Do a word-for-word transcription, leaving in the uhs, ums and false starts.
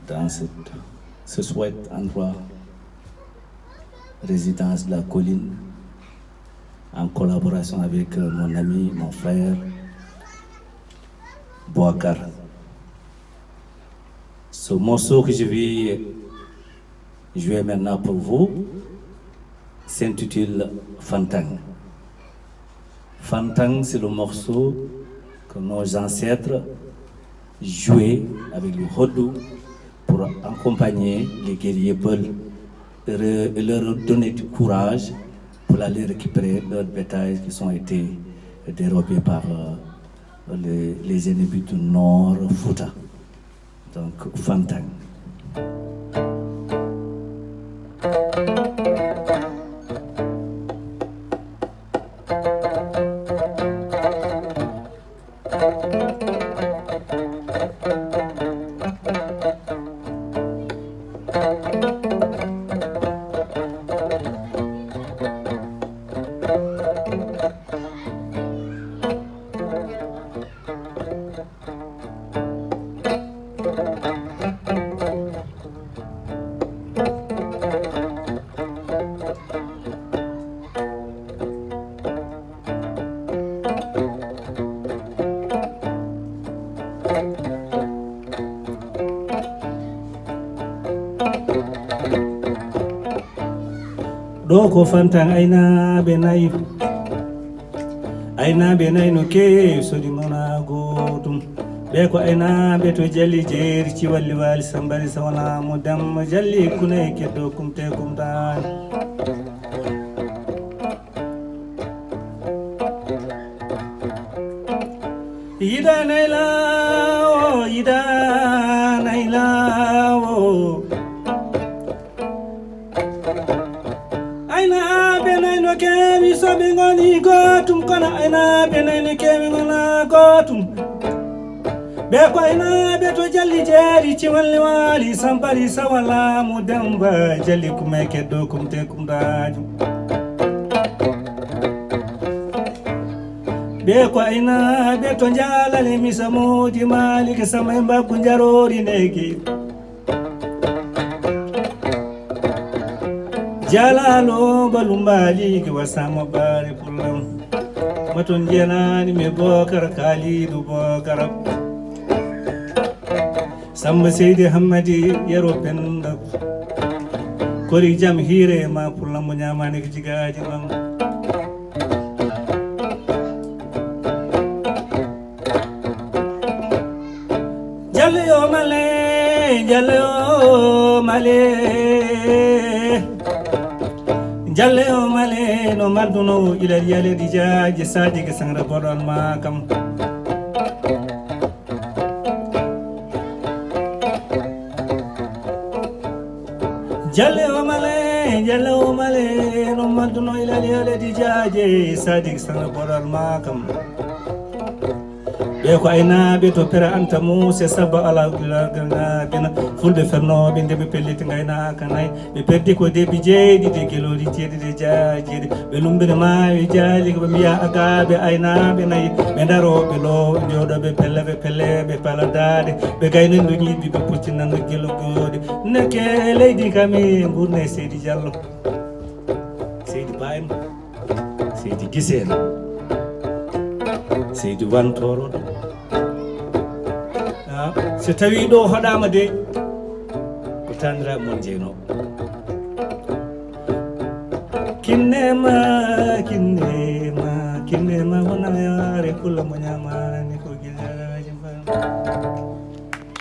dans cette, ce chouette endroit, résidence de la colline, en collaboration avec, euh, mon ami, mon frère, Boakar. Ce morceau que je vais jouer maintenant pour vous s'intitule Fantang. Fantang, c'est le morceau que nos ancêtres jouaient avec le hodou pour accompagner les guerriers Peul et re-, et leur donner du courage pour aller récupérer leurs bétails qui sont été dérobés par, euh, les, les ennemis du Nord Fouta. Donc, Fantang. Ɗo ko Fantan aynaaɓe nayi. Aynaaɓe nayi no keewi, sodi mona gootum. Ɓe ko aynaaɓe to Jalli Jeeri, Ciwalli Waali, Sambari Sawana, mo Demba Jalli, Kuney Keddo, Kumte Kumtaani. Yiɗaanay laawo, yiɗaanay laawo. Aynaaɓe nay no keewi, so ɓe ngoni gootum, kono aynaaɓe nay no keewi ngona gootum. Ɓe ko aynaaɓe to Jalli Jeeri, Ciwalli Waali, Sampari Sawalaamu, Demba Jalli, Kume Keddo, Kumte Kumdaaju. Ɓe ko aynaaɓe to Jaalale, Misa Moodi Maaliki, Sama e Mbaggu Njaroori Neegi. Jalaalo Balu Maaliki, Wasamo Baare Pullo. Maton Jeenaani mi Bookar, Kaaliidu Bookar. Samba Seydi Hammadi Yero Penda. Kori jam hiire ma, Pullo mo ñaamaani ko jigaaji man. Jalle o male, jalle o male. Jalle o male no malduno ila yale di jaaje saji ke sangra boɗon ma kam. Jalle o male, jalle o male, no malduno ila yale di jaaje saji ke sangra boɗon ma kam. Ɓe ko aynaaɓe to Pera Anta Muuse, Sabba Ala Gila Gana Bina, Fulɓe fernooɓe nde ɓe pelliti ngaynaaka nayi. Ɓe perdi ko debi jeeɗiɗi, gelooɗi jeeɗiɗi, jaajeeɗi. Ɓe lumbina maayo jaali, ko ɓe mbiya agaaɓe aynaaɓe nayi. Ɓe darooɓe loowo, jooɗooɓe pelle, ɓe pelle, ɓe pala daaɗe. Ɓe gayno ndu ñiiɓi, ɓe pucci nan no gelo gooɗi. Nekke leydi kam e ngurne Seydi Diallo. Seydi Ba en. Seydi Gise en, Seydi Wantoro. Ah, so tawi ɗo hoɗama de, ko tanira mon jeyno. Kinnema, kinnema, kinnema, wona yaare kulla mo ñamani ko gila.